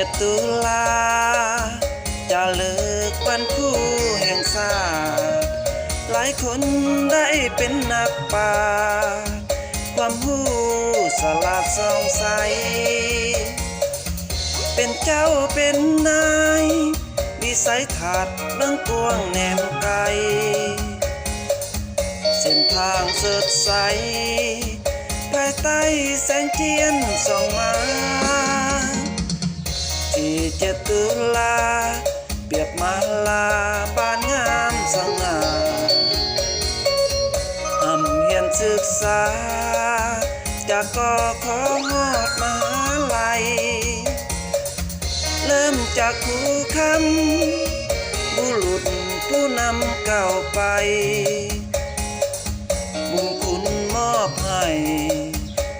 ເຈັດຕຸລາ ຈາລຶກວັນຄູແຫ່ງຊາດ, ຫຼາຍຄົນໄດ້ເປັນນັກປາດ, ຄວາມຮູ້ສະຫຼາດສ່ອງໃສ, ເປັນເຈົ້າເປັນນາຍ, ວິໄສທັດເບິ່ງກວ້າງແນມໄກ, ເສັ້ນທາງສົດໃສ ພາຍໃຕ້ແສງທຽນສ່ອງມາ. ທີເຈັດຕຸລາ ປຽບມາລາບ້ານງາມສະຫງ່າ, ຮ່ຳຮຽນສຶກສາ ຈາກ ກຂ ຮອດມະຫາໄລ. ເລີ່ມຈາກຄູຄຳ ບຸລຸດຜູ້ນຳກ້າວໄປ, ບຸນຄຸນມອບໃຫ້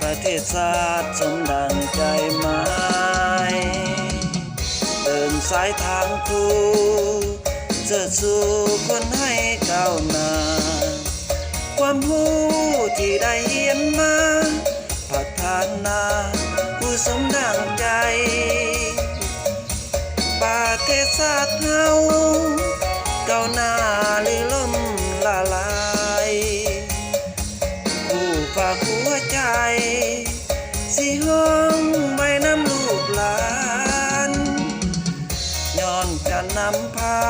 ປະເທດຊາດສົມດັ່ງໃຈໝາຍ. ເດີນສາຍທາງຄູ ເຊີດຊູຄົນໃຫ້ກ້າວໜ້າ, ຄວາມຮູ້ທີ່ໄດ້ຮຽນມາ ພັດທະນາຄູສົມດັ່ງໃຈ. ປະເທດຊາດເຮົາ ກ້າວໜ້າຫຼືລົ້ມລະລາຍ, ຜູ້ຝາກຫົວໃຈ ຊິຮ້ອງໄວ້ນຳລູກຫຼານ, ຍ້ອນການນຳພາ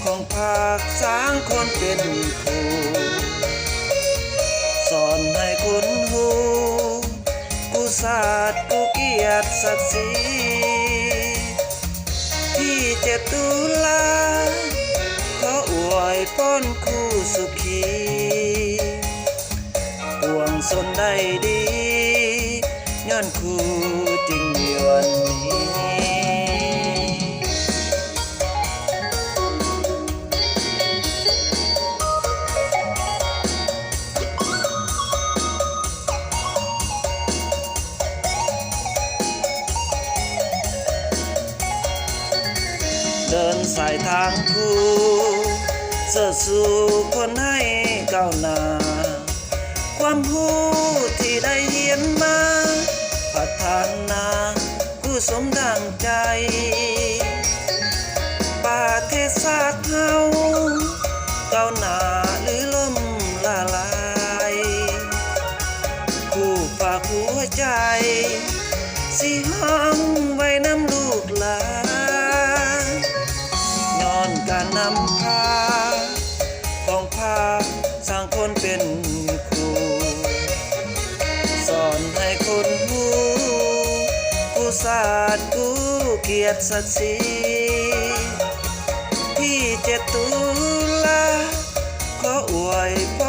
ຂອງພັກສ້າງຄົນເປັນຄູ່, ສອນໃຫ້ຄົນຮູ້ ກູ້ຊາດກູ້ກຽດສັກສີ. ທີເຈັດຕຸລາ ຂໍອວຍພອນຄູ່ສຸຂີ ປວງຊົນໄດ້ດີ ຍ້ອນຄູ່ຈຶ່ງຍວນມີ. ເດີນສາຍທາງຄູ່ ເຊີດຊູຄົນໃຫ້ກ້າວໜ້າ, ຄວາມຮູ້ທີ່ໄດ້ຮຽນມາ ພັດທະນາຄູ່ສົມດັ່ງໃຈ. ປະເທດຊາດເຮົາ ກ້າວໜ້າຫຼືລົ້ມລະລາຍ, ຜູ້ຝາກຫົວໃຈ ຊິຮ້ອງໄວ້ນຳລູກຫຼານ, ຍ້ອນການນຳພາ ຂອງພັກສ້າງຄົນເປັນຄູ່, ສອນໃຫ້ຄົນຮູ້ ກູ້ຊາດກູ້ກຽດສັກສີ. ທີເຈັດຕຸລາ ຂໍອວຍພ